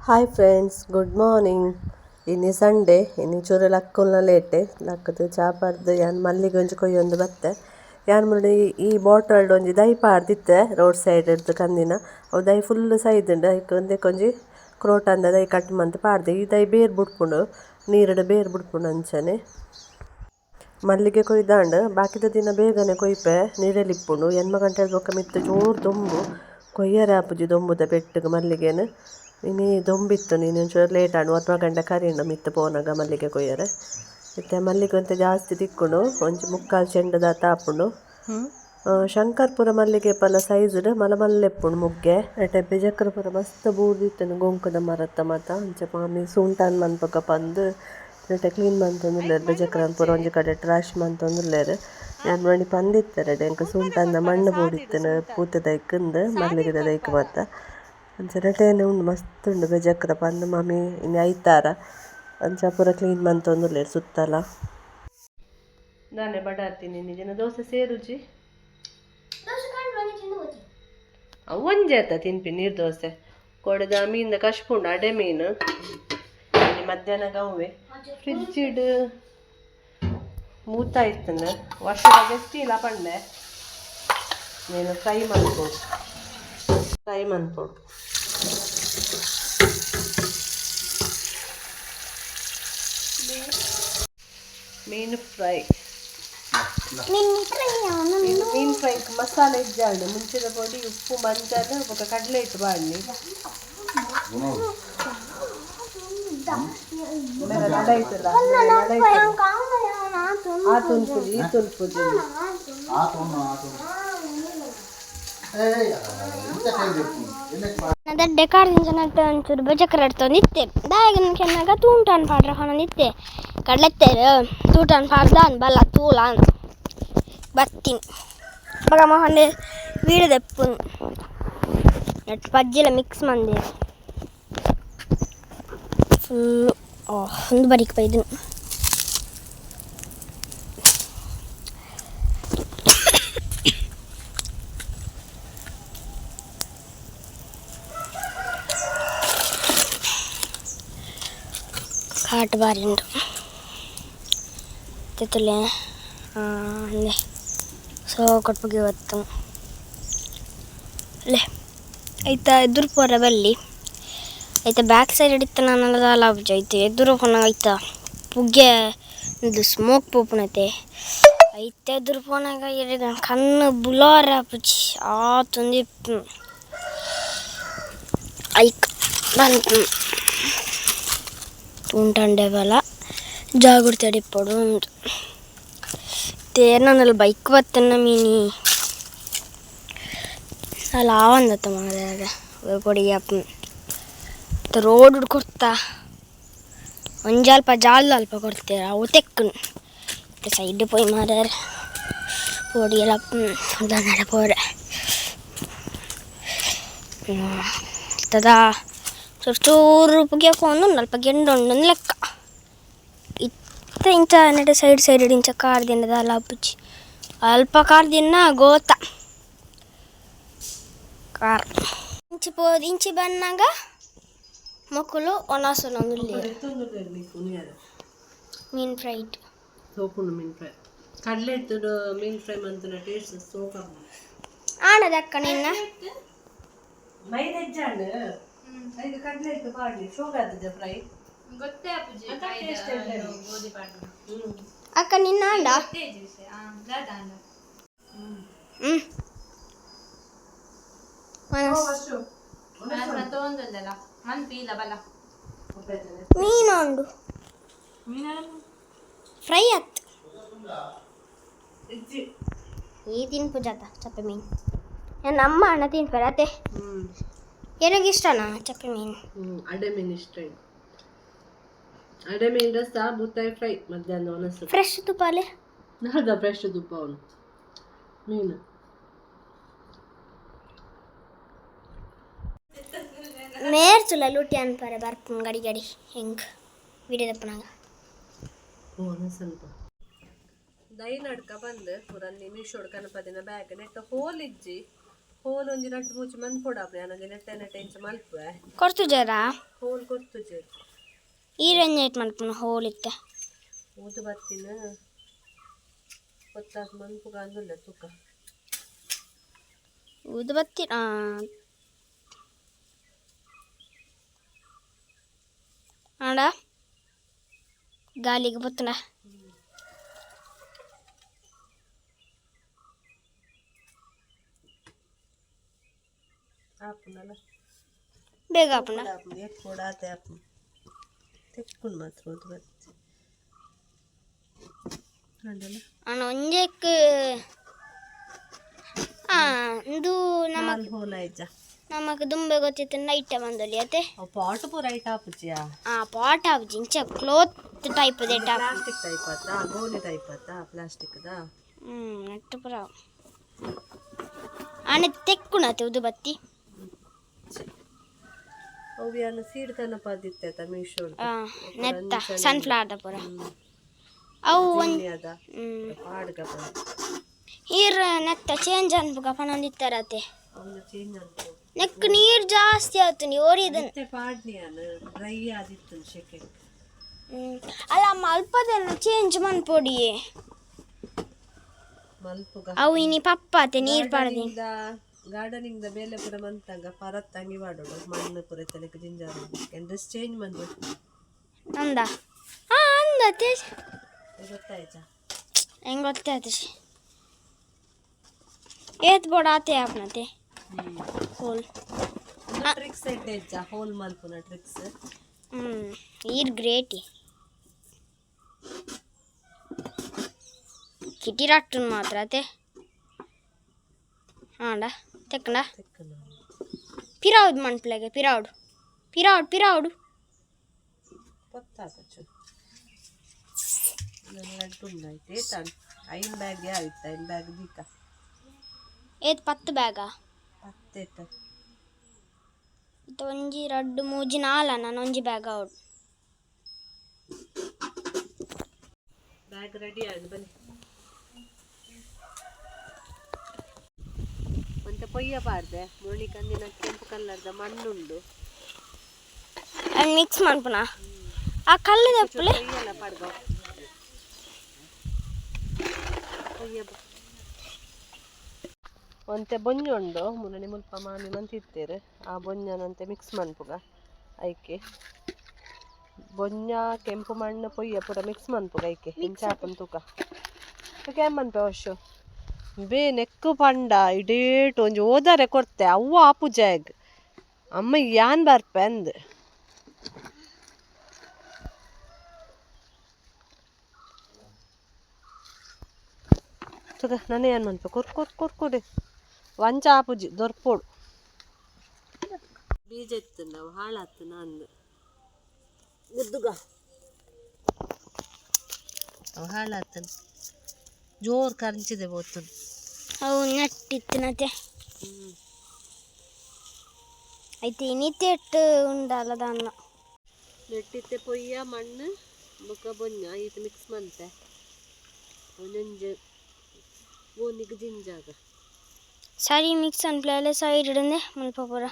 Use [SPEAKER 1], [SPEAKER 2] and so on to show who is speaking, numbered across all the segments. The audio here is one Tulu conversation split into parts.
[SPEAKER 1] Hi friends, good morning. ಇನಿ ಸಂಡೇ. ಇನಿ ಚೂರು ಲಕ್ಕುಲ್ನ ಲೇಟೆ ಲಕ್ಕುದು ಚಾ ಪರ್ದು ಯಾನ್ ಮಲ್ಲಿಗೆ ಒಂಜಿ ಕೊಯ್ಯೊಂದು ಬತ್ತೆ. ಯಾನ್ ಮುಲ್ಪ ಈ ಬಾಟಲ್ಡ್ ಒಂಜಿ ದೈ ಪಾಡ್ದಿತ್ತೆ ರೋಡ್ ಸೈಡ್ ಡ್ದು ಕಂದಿನ. ಅವು ದೈ ಫುಲ್ ಸೈದುಂಡು. ಐಕ್ ಉಂದೆಕೊಂಜಿ ಕ್ರೋಟನ್ದ ದೈ ಕಟ್ ಮಂತ್ ಪಾಡ್ದೆ. ಈ ದೈ ಬೇರ್ ಬುಡ್ಪುಂಡು, ನೀರುಡು ಬೇರ್ ಬುಡ್ಪುಂಡು ಅಂಚನೆ. ಮಲ್ಲಿಗೆ ಕೊಯ್ದಾಂಡ್. ಬಾಕಿದ ದಿನ ಬೇಗನೆ ಕೊಯ್ಪೆ, ನಿರೆಲಿಪ್ಪುಂಡು. 8 ಗಂಟೆ ಬೊಕ್ಕ ಮಿತ್ತ್ ಜೋರು ದೊಂಬು, ಕೊಯ್ಯರೆ ಆಪುಜಿ ದೊಂಬುದ ಪೆಟ್ಟುಗು ಮಲ್ಲಿಗೆನ್. ಇನಿ ದೊಂಬಿತ್ತು, ಇನಿ ಒಂಚೂರು ಲೇಟ್ ಆಂಡ್. 9 ಗಂಟೆ ಕರೀಂಡು ಮಿತ್ತ್ ಪೋನಗ ಮಲ್ಲಿಗೆ ಕೊಯ್ಯರೆ. ಇತ್ತೆ ಮಲ್ಲಿಗೆ ಒಂತೆ ಜಾಸ್ತಿ ತಿಕ್ಕುಂಡು, ಒಂಜಿ ಮುಕ್ಕಾಲ್ ಚೆಂಡುದಾತ ಆಪುಂಡು. ಶಂಕರ್ಪುರ ಮಲ್ಲಿಗೆ ಪಲ ಸೈಜ್ಡ್ ಮಲ್ಲ ಮಲ್ಲ ಇಪ್ಪುಂಡು ಮುಗ್ಗೆ. ಎಟೆ ಬೆಜಕ್ರ ಪೂರ ಮಸ್ತ್ ಬೂರ್ದಿತ್ತುಂಡು ಗೊಂಕುದ ಮರತ್ತ ಮಾತ. ಅಂಚ ಮಾಮಿ ಸೂಂಟಾನ್ ಮನ್ಪುಗ ಪಂದ್ ನೆಟೆ ಕ್ಲೀನ್ ಮಂತೊಂದುಲ್ಲೆರ್. ಬೆಜಕ್ರನ್ ಪೂರ ಒಂಜಿ ಕಡೆ ಟ್ರಾಶ್ ಮಂತೊಂದುಲ್ಲೆರ್. ಯಾನ್ ಮಣಿ ಪಂದಿತ್ತೆರೆಡ ಎಂಕ್ ಸೂಂಟಾನ್ದ ಮಣ್ಣು ಬೋಡಿತ್ತುಂಡು ಪೂತ ದೈಕಂದ್ ಮಲ್ಲಿಗೆದ ದೈಕ್ ಮಾತ. ಅಂಚ ನೆಟೇನೆ ಉಂಡು ಮಸ್ತ್ ಉಂಡು ಬೆಜಕ್ರ ಪಂದ್ ಮಾಮಿ ಇನಿ ಐತಾರ ಅಂಚ ಪೂರ ಕ್ಲೀನ್ ಮಂತೊಂದುಲ್ಲೆರ್ ಸುತ್ತಲ. ದಾನೆ ಬಡಾತೀನಿ ನಿಜನ ದೋಸೆ ಸೇರುಜಿ. ಅವು ಒಂಜಿ ಆತ ತಿನ್ಪಿ ನೀರು ದೋಸೆ. ಕೊಡೆದ ಮೀನ್ದ ಕಶ್ಪುಂಡು, ಅಡೆ ಮೀನು. ಇನಿ ಮಧ್ಯಾಹ್ನ ಗವ್ವೆ ಫ್ರಿಜ್ಜಿಡ್ ಮೂತ ಇತ್ತುಂಡು. ವರ್ಷದ ಗೆಸ್ಟ್ ಇಲ್ಲ ಪಂಡೆ. ನೀನು ಫ್ರೈ ಮನ್ಪೊಡು, ಫ್ರೈ ಮನ್ಪೊಡು. ಮೀನು ಫ್ರೈ. ಮೀನು ಫ್ರೈ ಮಸಾಲೆ ಇಜ್ಜಾಂಡು. ಮುಂಚಿನ ಪೊಡಿ, ಉಪ್ಪು, ಮಂಜಲ್ ಬೊಕ ಕಡಲೆ ಹಿಟ್ಟು ಬಾಡ್ನಿ. ಮೇರೆ ನಡೈತಲ್ಲ, ನಡೈತಲ್ಲ. ಆ ತುನ್ಪುಜಿ, ಈ ತುನ್ಪುಜಿ.
[SPEAKER 2] ದಡ್ಡೆ ಕಾರ್ದಿಂಚ ನಟ್ಟು ಒಂಚೂರು ಬೆಜಕ್ರ ಇತ್ತೆ. ದಾಯೆಗ್ ಕೆನ್ನಾಗ ತೂಂಟಾನ್ ಪಾಡ್ರ ಪನೊಂದಿತ್ತೆ. ಕಡ್ಲೆತ್ತೇರು ತೂಟಾನ್ ಪಾಡ್ದಾನ್ ಬಲ್ಲ ತೂಲಾನ್ ಬತ್ತೀನಿ. ಬೊಕ ಮೊಹನೆ ವೀಡಿಯೊ ದೆಪ್ಪುನು. ನೆಟ್ ಪಜ್ಜಿಲ ಮಿಕ್ಸ್ ಮಂದೆರ್ ಫುಲ್ಲು. ಉಂದು ಬರಿಕ್ ಬೈದಿನ ಕಾಟ್ ಬಾರಿ ಉಂಡು. ತೆತ್ತುಲೆ ಅಂದೆ ಸೋಕಟ್ ಪುಗೆ ಬತ್ತು ಲೇ. ಐತ ಎದುರು ಪೋರ ಬಲ್ಲಿ. ಐತ ಬ್ಯಾಕ್ ಸೈಡ್ ಇತ್ತ ನನಲ ದಾಲ ಆಪುಜಿ. ಐತ ಎದುರು ಪೋನಗ ಐತ ಪುಗೆ ಉಂದು ಸ್ಮೋಕ್ ಪೋಪುನತೆ. ಐತ ಎದುರು ಪೋನಗ ಇರೆಗ್ ಕಣ್ಣು ಬುಲೋರೆ ಆಪುಜಿ, ಆತೊಂದು ಇಪ್ಪುಂಡು. ಐಕ್ ಪನ್ಪುನು ತೂಂಟಂಡೆ ಬಲ ಜಾಗ್ರತೆ ಇಪ್ಪೊಡು ಉಂದು. ತೇರ್ನಂದಲ ಬೈಕ್ ಬತ್ತನ ಮೀನಿ ಅಲ್ಲ ಆವಂದತ್ತ ಮಾರ್ರೆ. ಪೊಡಿ ಆಪುಂಡು. ರೋಡ್ ಕೊರ್ತ ಒಂಜಿ ಅಲ್ಪ ಜಾಲ್ ಅಲ್ಪ ಕೊರ್ತೆರ್, ಅವು ತೆಕ್ಕುನು. ಸೈಡ್ ಪೋಯಿ ಮಾರ್ರೆ. ಪೊಡಿಯೆಲ ದಾನ್ನಡ ಪೋರೆ. ಇತ್ತದ ಚೂರು ಚೂರು ಪುಗೆ ಪೋವೊಂದುಂಡು. ಅಲ್ಪ ಗೆಂಡ ಉಂಡು ಲೆಕ್ಕ. ಇತ್ತೆ ಇಂಚ ನೆಟೆ ಸೈಡ್ ಸೈಡ್ ಇಂಚ ಕಾರ್ ದಾಲ ಆಪುಜಿ. ಅಲ್ಪ ಕಾರ್ದಿನ ಗೋತ ಕಾರ್. ಇಂಚಿ ಪೋದು ಇಂಚಿ ಬನ್ನಗ ಮೊಕುಲು ಒನಸುನೊಂದುಲ್ಲೆರ್. ಮೀನ್ ಫ್ರೈಟ್.
[SPEAKER 1] ಸೋಪುಂಡು ಮೀನು ಫ್ರೈ. ಕಡಲೆ ಹಿಟ್ಟು ಮೀನು ಫ್ರೈ ಮಂತುನ ಟೇಸ್ಟ್ ಸೋಕ.
[SPEAKER 2] ಆಂಡದಕ್ಕ ನಿನ್ನ
[SPEAKER 1] ಮೈದ ಇಜ್ಜಾಂಡ್. ಐದು ಕಡಲೆ ಹಿಟ್ಟು ಪಾಡ್ಲಿ, ಶೋಕ ಆತದೆ ಫ್ರೈ.
[SPEAKER 3] ಗೊತ್ತೇ ಆಪುಜಿ.
[SPEAKER 1] ಅಂತ ಟೇಸ್ಟ್ ಎಡ್ಡೆ.
[SPEAKER 3] ಗೋಧಿ ಪಾಡ್ನ.
[SPEAKER 2] ಅಕ್ಕ ನಿನ್ನ ಆಂಡ.
[SPEAKER 3] ದಾದ.
[SPEAKER 2] ಹ್ಮ್
[SPEAKER 1] ಫಸ್ಟು
[SPEAKER 3] ತಗೊಂಡಲ್ಲ ಮನ್ಪಿ ಇಲ್ಲ ಬಲ್ಲ.
[SPEAKER 2] ಮೀನು ಉಂಡು ಫ್ರೈ ಆತ್.
[SPEAKER 1] ಇಜ್ಜಿ.
[SPEAKER 2] ಈ ತಿನ್ಪುಜಾತ ಚಪ್ಪೆ ಮೀನು. ನಮ್ಮ ಅಣ್ಣ ತಿನ್ಪರ ಅತ್ತೆ. ಎನಗೆ ಇಷ್ಟನಾ ಚಪ್ಪೆ ಮೀನು?
[SPEAKER 1] ಅಡೆ ಮೀನು ಇಷ್ಟ ಇಲ್ಲ. ಅಡೆ ಮೀನು ರಸ, ಬೂತಾಯಿ ಫ್ರೈ ಮಧ್ಯಾಹ್ನ ಒಣಸು.
[SPEAKER 2] ಫ್ರೆಶ್ ತುಪ್ಪಾಲೆ.
[SPEAKER 1] ನಾದ ಫ್ರೆಶ್ ತುಪ್ಪ ಅವನು ಮೀನು.
[SPEAKER 2] ಮೇರ್ಚುಲ ಲೂಟಿ ಅನ್ಪರೆ ಬರ್ಪುನ್ ಗಡಿ ಗಡಿ ಹೆಂಗ್ ವಿಡಿಯೋ ದಪ್ಪನಾಗ.
[SPEAKER 1] ಸ್ವಲ್ಪ ದೈ ನಡ್ಕ ಬಂದು ಪೂರ ಮೀಶೋಡ್ ಕನಪದಿನ ಬ್ಯಾಗ್ ನೆಟ್ಟ ಹೋಲ್ ಇಜ್ಜಿ. ಹೋಲ್ ಒಂಜಿ ರಡ್ಡ್ ಮೂಜಿ ಮನ್ಪೊಡಾಪುನೆ ಯಾನ್ ಒಂಜಿ ನೆಟ್ಟೆ ನೆಟ್ಟೆ ಇಂಚ ಮಲ್ಪುವೆ.
[SPEAKER 2] ಕೊರ್ತುಜರಾ?
[SPEAKER 1] ಹೋಲ್ ಕೊರ್ತುಜೆರ್.
[SPEAKER 2] ಈರೆಂಜ ಮನ್ಪುನ ಹೋಲ್ ಇತ್ತೆ?
[SPEAKER 1] ಊದು ಬತ್ತಿನ ಗೊತ್ತಾತ್ ಮನ್ಪುಗ ಅಂದುಲ್ಲ ತೂಕ.
[SPEAKER 2] ಊದು ಬತ್ತಿ. ಆಂಡ ಗಾಲಿಗೆ ಬತ್ತುಂಡ.
[SPEAKER 1] ಆಪುಂಡಲ್ಲ.
[SPEAKER 2] ಬೇಗ ಆಪುಂಡ.
[SPEAKER 1] ಆಪುಂಡು, ಏತ್ ಬೋಡು ಆತೆ ಆಪುಂಡು. ತೆಕ್ಕುಂಡು ಮಾತ್ರ ಊದು ಬತ್ತಿ ಆಂಡಲ.
[SPEAKER 2] ಆಂಡ ಒಂಜೆಕ್ ಇಂದು ನಮಕ್
[SPEAKER 1] ನಾಲ್ ಹೋಲ್ ಆಯ್ಜ.
[SPEAKER 2] ನಮಕ್ ದುಂಬೆ ಗೊತ್ತಿತ್ತು ನೈಟ್ ಬಂದೊಲಿ ಅತೆ.
[SPEAKER 1] ಅವು ಪಾಟ್ ಪೂರ ಐಟ್ ಆಪುಜಿಯಾ?
[SPEAKER 2] ಆ ಪಾಟ್ ಆಪುಜಿ, ಇಂಚ ಕ್ಲೋತ್ ಟೈಪ್ ದೆಟ್ಟ.
[SPEAKER 1] ಪ್ಲಾಸ್ಟಿಕ್ ಟೈಪ್ ಆತಾ, ಗೋಣಿ ಟೈಪ್ ಆತಾ, ಪ್ಲಾಸ್ಟಿಕ್ the.
[SPEAKER 2] ನೆಟ್ಟ್ ಪೂರ ಆಂಡ ತೆಕ್ಕುಣತೆ ಉದು ಬತ್ತಿ.
[SPEAKER 1] ಅವು ಯಾನ್ ಸೀಡ್ ತನಪಾದಿತ್ತೆ ಆತ ಮೀಶೋಡ್.
[SPEAKER 2] ನೆತ್ತ ಸನ್ಫ್ಲವರ್ ದ ಪೂರ ಅವು ಒಂಜಿ.
[SPEAKER 1] ಅದ ಪಾಡ್ಗ.
[SPEAKER 2] ಈರ್ ನೆತ್ತ ಚೇಂಜ್ ಅನ್ಪುಗ ಪನೊಂದಿತ್ತಾರತೆ.
[SPEAKER 1] ಒಂದು ಚೇಂಜ್ ಅನ್ಪು.
[SPEAKER 2] ನೆಕ್ ನೀರ್ ಜಾಸ್ತಿ ಆತುಂಡು ಓರಿದನ್.
[SPEAKER 1] ಇತ್ತೆ ಪಾಡ್ನಿ ಯಾನ್, ಡ್ರೈ ಆದಿತ್ತು ಶೆಕೆ.
[SPEAKER 2] ಅಲ್ಲ, ಅಲ್ಪದೆಲ್ಲ ಚೇಂಜ್ ಮನ್ಪೊಡಿಯೇ.
[SPEAKER 1] ಮಲ್ಪುಗ.
[SPEAKER 2] ಅವು ಇನಿ ಪಪ್ಪಾತೆ ನೀರ್ ಪಾಡ್ದಿನಿ.
[SPEAKER 1] ಗಾರ್ಡನಿಂಗ್ ದ ಬೇಲೆ ಪೂರ ಮಂತಂಗ ಪರತ್ತಂಗಿ ಮಾಡೋಡು, ಮಣ್ಣು ಪೂರ ಇತ್ತಲೆಕ್ ಜಿಂಜಾರು ಡ್ರೆಸ್ ಚೇಂಜ್ ಮಂದು.
[SPEAKER 2] ಅಂದ ಹಾ ಅಂದತೆ.
[SPEAKER 1] ಗೊತ್ತಾಯ್ತಾ?
[SPEAKER 2] ಹೆಂಗ್ ಗೊತ್ತಾಯ್ತು? ಏತ್ ಬೋಡ ಆತೆ ಆಪ್ನತೆ ಹೋಲ್.
[SPEAKER 1] ಟ್ರಿಕ್ಸ್ ಎಡ್ಡೆ ಇಜ್ಜ ಹೋಲ್ ಮಲ್ಪುನ ಟ್ರಿಕ್ಸ್.
[SPEAKER 2] ಈರ್ ಗ್ರೇಟಿ ಕಿಟಿ ರಟ್ಟುನ್ ಮಾತ್ರ ಅತೆ. ಆಂಡ ತೆಕ್ಕಂಡ.
[SPEAKER 1] ತೆಕ್ಕನ.
[SPEAKER 2] ಪಿರಾವ್ದು ಮನ್ಪುಲೆಗೆ ಪಿರಾವ್ಡು ಪಿರಾವ್ಡು ಪಿರಾವ್ಡು.
[SPEAKER 1] ಗೊತ್ತಾಗಚ್ಚು ನನ್ನ ಲಡ್ಡು ಉಂಡಾಯ್ತು. ಏತಾನ್ ಐನ್ ಬ್ಯಾಗ್ ಯಾವಿತ್ತ, ಐನ್ ಬ್ಯಾಗ್ ದೀಕ.
[SPEAKER 2] ಏತ್ 10 ಬ್ಯಾಗಾ?
[SPEAKER 1] ಪತ್ತೇತ.
[SPEAKER 2] ಇತ್ತ ಒಂಜಿ ರಡ್ಡು ಮೂಜಿ ನಾಲ ನಾನು ಒಂಜಿ ಬ್ಯಾಗ್ ಆವೊಡು.
[SPEAKER 1] ಬ್ಯಾಗ್ ರೆಡಿ ಆಂಡ್, ಬನ್ನಿ. ಒಂತೆ ಪೊಯ್ಯ ಪಾಡ್ದೆ ಮುರಳಿ ಕಂದಿನ ಕೆಂಪು ಕಲರ್ದ ಮಣ್ಣುಂಡು.
[SPEAKER 2] ಮಿಕ್ಸ್ ಮನ್ಪುನ ಆ ಕಲ್ಲುದ ಪುಲೆ.
[SPEAKER 1] ಪೊಯ್ಯಲ್ಲ ಪಾಡ್ಗ ಪೊಯ್ಯ. ಒಂತೆ ಬೊಂಜ ಉಂಡು ಮುರಣಿ ಮುಲ್ಪ ಮಾಮಿ ಮಂತಿತ್ತೇರು. ಆ ಬೊಂಜನಂತೆ ಮಿಕ್ಸ್ ಮನ್ಪುಗ ಐಕೆ. ಬೊಂಜ, ಕೆಂಪು ಮಣ್ಣು, ಪೊಯ್ಯ ಪೂರ ಮಿಕ್ಸ್ ಮನ್ಪುಗ ಐಕೆ. ಇಂಚ ಆಪುಂಡು ತೂಕ. ಕೇಮ್ ಮನ್ಪೆ ಅವಶ್ಯ ಬೇ ನೆಕ್ಕು ಪಂಡ ಇಡೇಟ್ ಒಂಜಿ ಓದಾರೆ ಕೊರ್ತೆ, ಅವ್ವ ಆಪುಜಾಗ್ ಅಮ್ಮ ಯಾನ್ ಬರ್ಪೆ ಅಂದ್. ತುಗ ನನ ಏನ್ ಮನ್ಪೆ? ಕೊರ್ ಕೊರ್ ಕೊರ್ ಕೊಡೆ ವಂಚ ಆಪುಜಿ ದೊರ್ಪೋಡು. ಬೀಜ ಇತ್ತು ನಾವು ಹಾಳಾತು ಅಂದ್ ಗುದ್ದುಗ ಅವು ಹಾಳಾತನ್. ಜೋರ್ ಕರಂಚಿದೆ ಬೋತನ್.
[SPEAKER 2] ಅವು ನೆಟ್ಟಿತ್ತಿನತೆ ಐತೆ ಇನಿತೆಟ್ ಉಂಡಲ್ಲ ದಾನ್ನ.
[SPEAKER 1] ನೆಟ್ಟಿತ್ತೆ ಪೊಯ್ಯ ಮಣ್ಣು ಬೊಕ್ಕ ಬೊಂಜ ಈತ್ ಮಿಕ್ಸ್ ಮಂತೆ ಒಂಜೊಂಜಿ ಗೋನಿಗ್ ಜಿಂಜಾಗ.
[SPEAKER 2] ಸರಿ ಮಿಕ್ಸ್ ಅನ್ಪ್ಲೆ ಸೈಡ್ ಇಡಂದೆ ಮುಲ್ಪ ಪೂರ.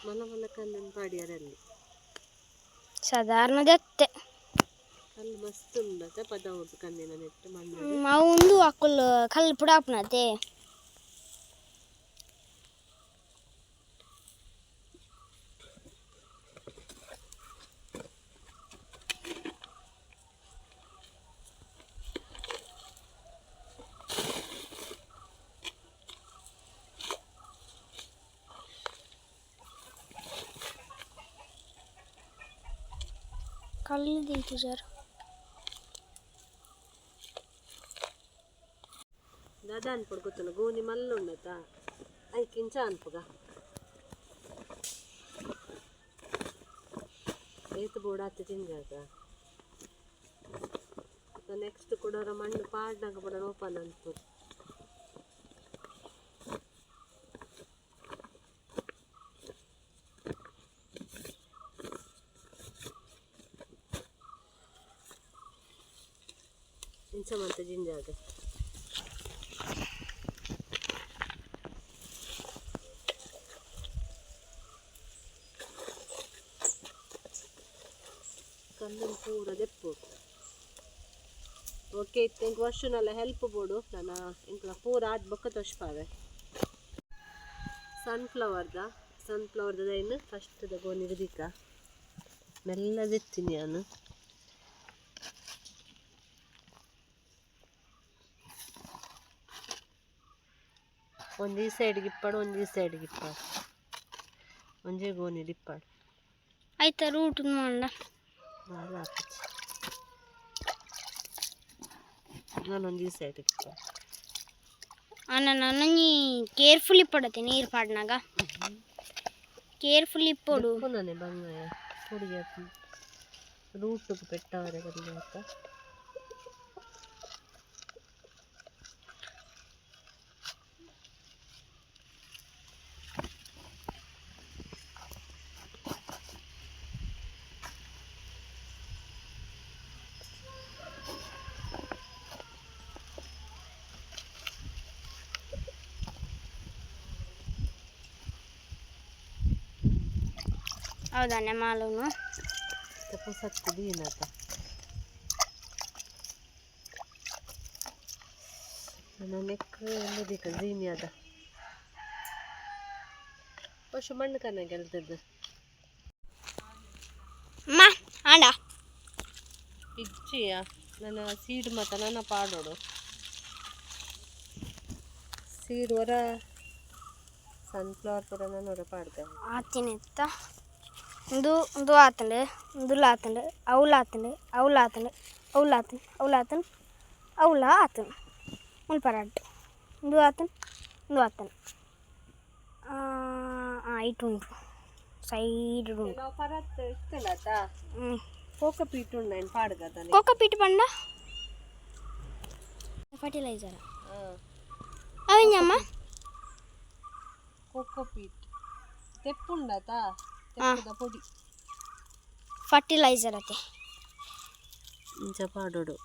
[SPEAKER 1] ಮಲ್ಲ ಮಲ್ಲ ಕಲ್ಲನ್ನು ಪಾಡಿಯಾರಲ್ಲಿ.
[SPEAKER 2] ಸಾಧಾರಣ ದೆತ್ತೆ.
[SPEAKER 1] ಕಲ್ಲು ಮಸ್ತ್ ಉಂಡತೆ ಪದ ಉಂಟು ಕಂದಿನ ನೆಟ್ಟು ಮಣ್ಣು.
[SPEAKER 2] ಅವು ಉಂದು ಅಕುಲ್ ಕಲ್ಲು ಪುಡಾಪುನತೆ. ಕಲ್ಲು ದೀತಿಜಾರ್.
[SPEAKER 1] ದಾದ ಅನ್ಪೊಡು ಗೊತ್ತುಂಡು ಗೋನಿ ಮಲ್ಲ ಉಂಡತ ಐಕಿಂಚ ಅನ್ಪುಗ. ಏತ್ ಬೋಡಾತ ಜಿಂಜಾಗ. ನೆಕ್ಸ್ಟ್ ಕೊಡೋರ ಮಣ್ಣು ಪಾಡ್ನಾಗ ಕೂಡ ಓಪನ್ ಅನ್ಪು. ಇಂಚ ಇಂಚ ಮಂತ ಜಿಂಜಾಗ. ಕಲ್ಲನ್ ಪೂರ ದೆಪ್ಪು. ಓಕೆ, ಇತ್ತೆ ಎಂಕ್ ವರ್ಷನೆಲ್ಲ ಹೆಲ್ಪ್ ಬೋಡು. ನನ್ನ ಎಂಕ್ಲ ಪೂರ ಆದ್ ಬೊಕ್ಕ ತೋಷ್ಪಾವೆ. ಸನ್ಫ್ಲವರ್ದ ಸನ್ಫ್ಲವರ್ದ ದೈನ್ ಫಸ್ಟ್ ಗೋನಿಗೆ ದೀಕ ಮೆಲ್ಲ ದೆತ್ತೀನಿ ನಾನು. ಒಂದು ಈ ಸೈಡ್ಗೆ ಇಪ್ಪಾಡು, ಒಂದು ಈ ಸೈಡ್ಗೆ ಇಪ್ಪಾಡು, ಒಂಜೇ ಗೋನಿಡ್ ಇಪ್ಪಾಡು.
[SPEAKER 2] ಆಯ್ತಾ ರೂಟ್ ಮಾಡ.
[SPEAKER 1] ದಾಲ ಆಪುಜಿ. ನಾನೊಂದು ಈ ಸೈಡ್ಗೆ ಇಪ್ಪಾಡು.
[SPEAKER 2] ಅಣ್ಣ, ನನಂಜಿ ಕೇರ್ಫುಲ್ ಇಪ್ಪಡತೆ ನೀರು ಪಾಡ್ನಾಗ, ಕೇರ್ಫುಲ್ ಇಪ್ಪೊಡು.
[SPEAKER 1] ಪುನನೆ ಬಂಗಾಯ ಹುಡುಗಿ ರೂಟುಗು ಪೆಟ್ಟವರೆ ಬಲ್ಲಿ ಆತ.
[SPEAKER 2] ಹೌದಾನೆ ಮಾಲೂನು.
[SPEAKER 1] ತಪಸತ್ತು ದೀನತ ನನ್ನ ನೆಕ್ ಎಲ್ಲ ಜೀನಿ ಅದ. ಪಶು ಮಣ್ಣು ಕನ್ನ ಗೆಲ್ತದ್ದು.
[SPEAKER 2] ಅಮ್ಮ ಆಂಡ.
[SPEAKER 1] ಇಜ್ಜಿಯ, ನನ್ನ ಸೀಡ್ ಮತ ನನ್ನ ಪಾಡೋಡು. ಸೀಡ್ ಹೊರ ಸನ್ಫ್ಲವರ್ ಪೂರ ನಾನು ಹೊರ ಪಾಡ್ದೆ.
[SPEAKER 2] ಆತಿನೆತ್ತ ಉಂದು ಉಂದು ಆತಂಡು, ಉಂದುಲ ಆತಂಡು, ಅವುಲ ಆತಂಡು, ಅವುಲ ಆತಂಡು, ಅವುಲ ಆತಂಡು, ಅವುಲ ಆತಂಡು, ಅವುಲ ಆತಂಡು. ಮುಲ್ಪ ರಡ್ಡ್ ಉಂದು ಆತಂಡು, ಉಂದು ಆತಂಡು. ಐಟ್ ಉಂಡು, ಸೈಡ್ ಉಂಡು.
[SPEAKER 1] ನಾವು ಪರತ್ ಇತ್ತಲ್ಲ.
[SPEAKER 2] ಹ್ಞೂ.
[SPEAKER 1] ಕೋಕ ಪೀಟ್ ಉಂಡು, ನಾನು ಪಾಡ್ಗತಾನೆ.
[SPEAKER 2] ಕೋಕೋಪೀಟ್ ಪಂಡ ಫರ್ಟಿಲೈಸರ್ ಅವಿಂಜಮ್ಮ.
[SPEAKER 1] ಕೋಕೋ ಪೀಟ್ ತೆಪ್ಪುಂಡತ, ತೆಪ್ಪುದ ಪೊಡಿ.
[SPEAKER 2] ಫರ್ಟಿಲೈಸರ್ ಅತೆ.
[SPEAKER 1] ಇಂಚ ಪಾಡೋಡು.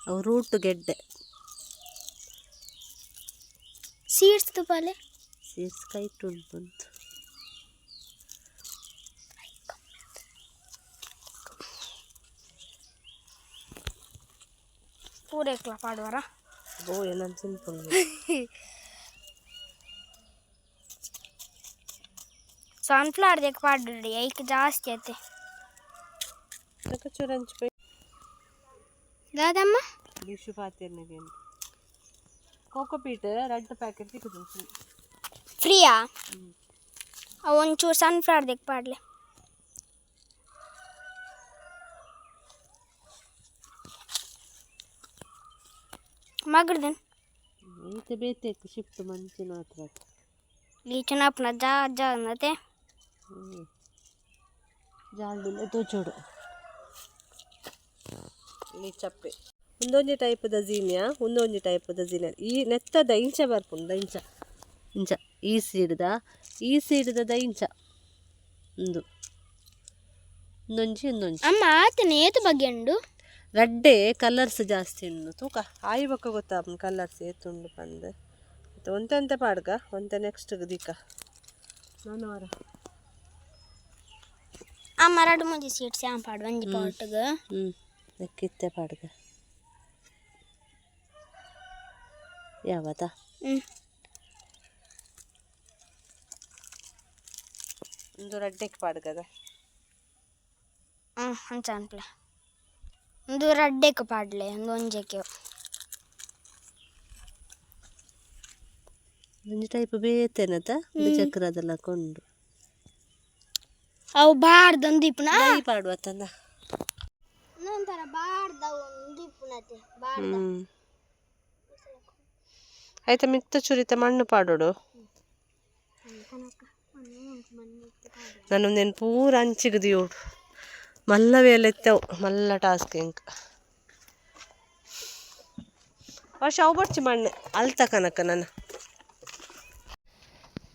[SPEAKER 1] ಅವು ರೂಟ್ ಗೆಡ್ಡೆ.
[SPEAKER 2] ಸೀಡ್ಸ್ ತುಪಾಲೆ.
[SPEAKER 1] ಸೀಡ್ಸ್ ಕೈಟ್ ಉಂಟು.
[SPEAKER 2] ಪೂರೈಕ್ಲ ಪಾಡುವರ.
[SPEAKER 1] ಓ, ಏನಂತ ಸಿಂಪಲ್.
[SPEAKER 2] ಸನ್ಫ್ಲವರ್ ದೇಕ್ ಪಾಡ್ರಿ, ಐಕ್ ಜಾಸ್ತಿ ಐತೆ.
[SPEAKER 1] ಚೂರು ಹಂಚಿ.
[SPEAKER 2] ದಾದಮ್ಮ.
[SPEAKER 1] ವಿಶು ಪಾತಿರ್ನಗೆ ಕೋಕೋಪೀಟ್ ರಡ್ಡ್ ಪ್ಯಾಕೆಟ್ ಸಿಕ್ಕುದು.
[SPEAKER 2] ಫ್ರೀಯಾ? ಅವು ಒಂಚೂರು ಸನ್ಫ್ಲವರ್ ದೇಕ್ ಪಾಡ್ಲೆ. ಮಗಡ್ದನ್.
[SPEAKER 1] ಈತ ಬೇತೆ ಶಿಫ್ಟ್ ಮಂಚಿನ ಹತ್ರ.
[SPEAKER 2] ಲೀಚನ ಅಪ್ಪನ ಜಾ ಜಾ ಅನ್ನತೆ.
[SPEAKER 1] ಜಾಲ್ಡುಲ್ಲ ತೋಚೋಡು. ಈ ಚಪ್ಪೆ ಒಂದೊಂಜಿ ಟೈಪದ ಝೀನಿಯಾ, ಒಂದೊಂಜಿ ಟೈಪದ ಝೀನಿಯಾ. ಈ ನೆತ್ತದ ಇಂಚ ಬರ್ಪುಂಡು, ಇಂಚ ಇಂಚ. ಈ ಸೀಡ್ದ, ಈ ಸೀಡ್ದ ಇಂಚ. ಉಂದು ಒಂದೊಂಜಿ, ಒಂದೊಂಜಿ.
[SPEAKER 2] ಅಮ್ಮ, ಆತನ ಏತು ಬಗ್ಗೆ ಉಂಡು?
[SPEAKER 1] ರಡ್ಡೆ ಕಲರ್ಸ್ ಜಾಸ್ತಿ ಉಂಡು. ತೂಕ ಆಯಿ ಬೊಕ್ಕ ಗೊತ್ತಾಪುಂಡು ಕಲರ್ಸ್ ಏತುಂಡು ಪಂದ್. ಮತ್ತು ಒಂತೆ ಒಂತೆ ಪಾಡ್ಗ, ಒಂತೆ ನೆಕ್ಸ್ಟ್ ದಿಕ್ಕ ನಾನು ವಾರ.
[SPEAKER 2] ಅಮ್ಮ, ರಡ್ಡು ಮೂಜಿ ಸೀಡ್ಸ್ ಯಾನ್ ಪಾಡು ಒಂಜಿ ಪಾಟ್ಗ್.
[SPEAKER 1] ಹ್ಞೂ, ನೆಕ್ಕಿತ್ತೆ ಪಾಡ್ಗ ಯಾವತ್ತ.
[SPEAKER 2] ಹ್ಞೂ.
[SPEAKER 1] ಒಂದು ರಡ್ಡೆಗೆ ಪಾಡ್ಗದ.
[SPEAKER 2] ಹ್ಞೂ, ಅಂಚ ಅನ್ಪ್ಲೆ. ಒಂದು ರಡ್ಡೆಕ್ ಪಾಡ್ಲೆ, ಒಂದು ಒಂಜೆಕ್ಕೆ.
[SPEAKER 1] ಒಂಜಿ ಟೈಪ್ ಬೇತೆನತ ಚಕ್ರದೆಲ್ಲ ಕೊಂಡು.
[SPEAKER 2] ಅವು ಬಾರ್ದೊಂದು ಇಪ್ಪುನ.
[SPEAKER 1] ದೈ ಪಾಡುವ ತಂದ.
[SPEAKER 2] ಒಂಥರ ಬಾರ್ದ ಒಂದು ಇಪ್ಪುನತೆ ಬಾರ್ದ.
[SPEAKER 1] ಹ್ಞೂ, ಆಯ್ತಾ, ಮಿತ್ತ ಚುರಿತ ಮಣ್ಣು ಪಾಡೋಡು. ನಾನು ಪೂರ ಅಂಚಿಗೆ ದಿಯೋಡು. ಮಲ್ಲ ವೇಲೆ ಎತ್ತವು, ಮಲ್ಲ ಟಾಸ್ಕ್ ಇಂಕ್. ವರ್ಷ ಅವು ಬರ್ಚಿ ಮಣ್ಣು ಅಲ್ತ ಕನಕ ನನ್ನ.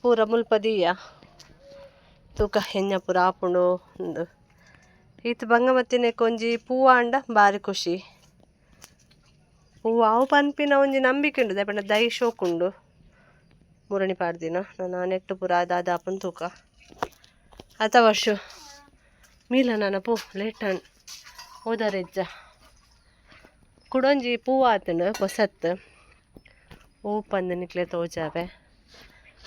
[SPEAKER 1] ಪೂರ ಮುಲ್ಪ ದೀಯ ತೂಕ ಎಣ್ಣೆ ಪೂರ ಆಪುಂಡು ಉಂದು. ಈತ್ ಬಂಗ ಬತ್ತಿನೆಕ್ ಒಂಜಿ ಪೂವಾಂಡ ಬಾರಿ ಖುಷಿ. ಪೂವು ಅವು ಪನ್ಪಿನ ಒಂಜಿ ನಂಬಿಕೆ ಉಂಡು, ದಾಯೆ ಪಂಡ ದೈ ಶೋಕುಂಡು. ಮುರಣಿ ಪಾಡ್ದಿನ ನಾನು ನೆಟ್ಟು ಪೂರ ದಾದ ಆಪುಂಡು ತೂಕ. ಅತ ವರ್ಷ ಮೀಲ ನಾನ ಪೋ ಲೇಟ್ ಆಂಡ್ ಓದರೆಜ್ಜ. ಕುಡೊಂಜಿ ಪೂವು ಆತುಂಡು ಪೊಸತ್ ಓ ಪಂದ್ ನಿಕ್ಲೆ ತೋಜಾವೆ.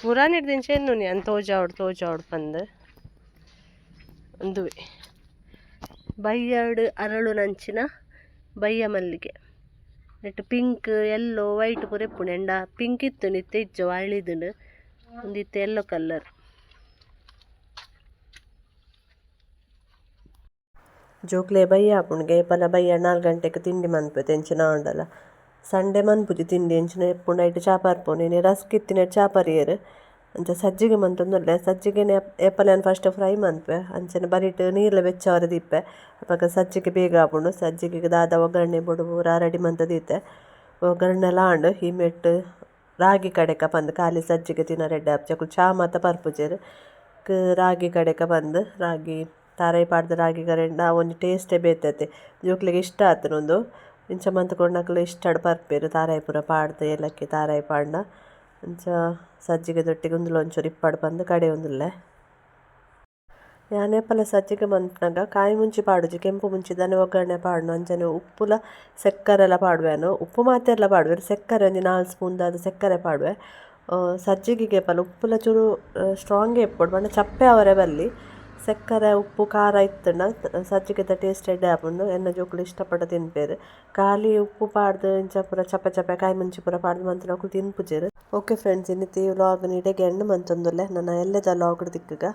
[SPEAKER 1] ಮುರಾನಿಡ್ದಿಂಚ ಎನ್ನುನಿ ಅನ್ ತೋಜಾವಡ್ ತೋಜಾವಡ್ ಪಂದ್. ಉಂದುವೆ ಬಯ್ಯಡ್ ಅರಳುನಂಚಿನ ಬಯ್ಯ ಮಲ್ಲಿಗೆ. ನೆಟ್ ಪಿಂಕ್ ಎಲ್ಲೋ ವೈಟ್ ಪೂರ ಇಪ್ಪುಂಡು. ಎಂಡ ಪಿಂಕ್ ಇತ್ತುಂಡು, ಇತ್ತೆ ಇಜ್ಜೋ ಅಳಿದುಂಡು. ಉಂದು ಇತ್ತೆ ಎಲ್ಲೋ ಕಲರ್. ಜೋಕ್ಲೆ ಬಯ್ಯ ಆಪುಂಡುಗೆ ಏಪಲ ಬಯ್ಯ 4 ಗಂಟೆಗ್ ತಿಂಡಿ ಮನ್ಪೆ ಎಂಚಿನ ಆಂಡಲ. ಸಂಡೆ ಮನ್ಪುಜಿ ತಿಂಡಿ, ಎಂಚಿನ ಇಪ್ಪುಂಡು ಐಟ್ ಚಾ ಪರ್ಪುನು. ಇನಿ ರಸ್ಕ್ ಇತ್ತಿನೆಟ್ ಚಾ ಪರಿಯೆರ್. ಅಂಚ ಸಜ್ಜಿಗೆ ಮಂತೊಂದುಲ್ಲೆ. ಸಜ್ಜಿಗೆನೆ ಏಪಲ ಯಾನ್ ಫಸ್ಟ್ ಫ್ರೈ ಮನ್ಪುವೆ. ಅಂಚನೆ ಬರಿಟ್ ನೀರ್ಲ ಬೆಚ್ಚಾವರೆ ದೀಪೆ. ಅಪಗ ಸಜ್ಜಿಗೆ ಬೇಗ ಆಪುಂಡು. ಸಜ್ಜಿಗೆಗ್ ದಾದ ಒಗ್ಗರಣೆ ಬೋಡು ಪೂರ ರೆಡಿ ಮಂತ್ ದೀತೆ. ಒಗ್ಗರಣೆಲ ಆಂಡ್. ಈ ಮೆಟ್ ರಾಗಿ ಕಡೆಕ ಪಂದ್ ಖಾಲಿ ಸಜ್ಜಿಗೆ ತಿನರೆ ಎಡ್ಡೆ ಆಪುಜಿ. ಅಕುಲು ಚಾ ಮಾತ ಪರ್ಪುಜೆರ್. ರಾಗಿ ಕಡೆಕ ಪಂದ್ ರಾಗಿ ತಾರಾಯಿ ಪಾಡ್ದ್ ರಾಗಿ ಕರೆಂಡ ಒಂಜಿ ಟೇಸ್ಟೇ ಬೇತೆ. ಜೋಕ್ಲೆಗ್ ಇಷ್ಟ ಆತುಂಡು ಉಂದು. ಇಂಚ ಮಂತ್ ಕೊರ್ಂಡ ಇಷ್ಟಡ್ ಪರ್ಪೆರ್. ತಾರಾಯಿ ಪೂರ ಪಾಡ್ದ್ ಏಲಕ್ಕಿ ತಾರಾಯಿ ಪಾಡ್ಂಡ. ಅಂಚ ಸಜ್ಜಿಗೆದೊಟ್ಟಿಗೆ ಉಂದುಲ ಒಂಚೂರು ಇಪ್ಪಡ್ ಪಂದ್ ಕಡೆಯೊಂದುಲ್ಲೆ. ಯಾನ್ ಏಪಲ ಸಜ್ಜಿಗೆ ಮನ್ಪುನಗ ಕಾಯಿ ಮುಂಚಿ ಪಾಡುಜಿ, ಕೆಂಪು ಮುಂಚಿ ದಾನೆ ಒಗ್ಗರಣೆ ಪಾಡುನು. ಅಂಚನೆ ಉಪ್ಪುಲ ಸೆಕ್ಕರೆಲ ಪಾಡುವೆನು. ಉಪ್ಪು ಮಾತೆರ್ಲ ಪಾಡುವೆರ್. ಸೆಕ್ಕರೆ ಒಂಜಿ 4 ಸ್ಪೂನ್ ದಾದ ಸೆಕ್ಕರೆ ಪಾಡುವೆ. ಸಜ್ಜಿಗೆಗೆ ಏಪಲ ಉಪ್ಪುಲ ಚೂರು ಸ್ಟ್ರಾಂಗೇ ಇಪ್ಪೊಡು, ಪಂಡ ಚಪ್ಪೆ ಆವರೆ ಬಲ್ಲಿ. ಸೆಕ್ಕರೆ ಉಪ್ಪು ಖಾರ ಇತ್ತುಂಡ ಸಜ್ಜಿಗೆದ ಟೇಸ್ಟ್ ಎಡ್ಡೆ ಆಪುಂಡು. ಎನ್ನ ಜೋಕುಲು ಇಷ್ಟಪಟ್ಟು ತಿನ್ಪೆರ್. ಖಾಲಿ ಉಪ್ಪು ಪಾಡ್ದ್ ಇಂಚ ಪೂರ ಚಪ್ಪೆ ಚಪ್ಪೆ ಕಾಯಿ ಮುಂಚಿ ಪೂರ ಪಾಡ್ದ್ ಮಂತಿನಕುಲು ತಿನ್ಪುಜೆರ್. ಓಕೆ ಫ್ರೆಂಡ್ಸ್, ಇನ್ನಿತಿ ವ್ಲಾಗ್ ಇಡೆಗೆ ಎಂಡ್ ಮಂತೊಂದುಲ್ಲೆ. ನನ ಎಲ್ಲೆದ ವ್ಲಾಗ್ ತಿಕ್ಕುಗ.